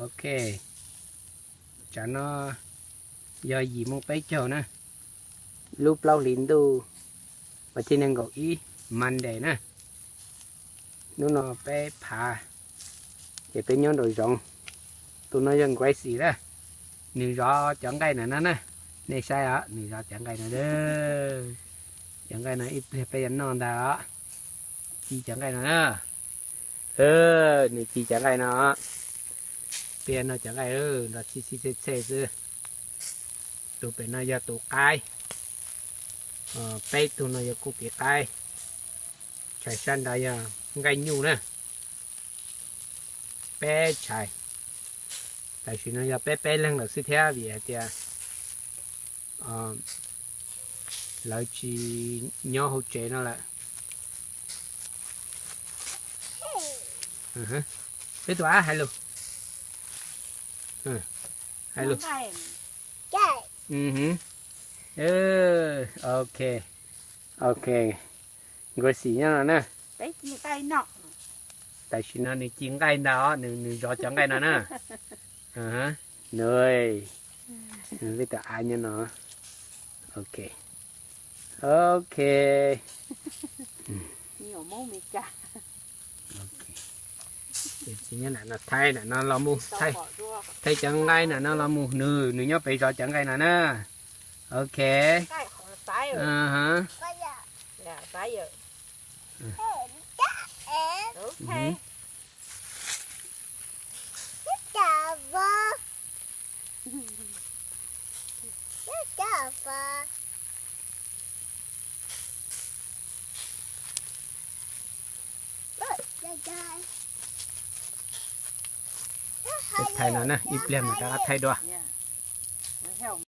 Ok, tsam no yog yim moo peb caug na, lub plaub hlis ntuj, vas thib nees nkaum ib, Monday na. Hnub no peb phav, ces peb nyob nraum zoov. Tus no yog Gracie na, nws zov cov nqaij na no na. Nej saib os, nws zov cov nqaij no. Cov nqaij no ib pliag peb yuav noj ntag os. Ci cov nqaij no na. Nws ci cov nqaij no. Peb yuav noj cov nqaij nrog txhij txhij txhej txhej xwb. Tus pem no yog tus qaib. Peb tug no yog kuj kev qaib. Tshais sab nrad yog nqaij nyuj na. Peb tshais. Tam sim no yog peb peb leeg lawm xwb thiab vim hais tias lawv tsis nyob hauv tsev no lawm. Peb tus ab hais lus, hais lus. Ok, ok. Gracie nyob no na. Tam sim no nws ci nqaij ntag os, nws zov cov nqaij no na. Nws, nws peb tus ab nyob no. Ok, ok. Thaij no los mus, thaij cov nqaij na no los mus, nws, nws nyob pem zov cov nqaij no na. Ok. Thaij no na, ib pliag mam rov qab thaij dua.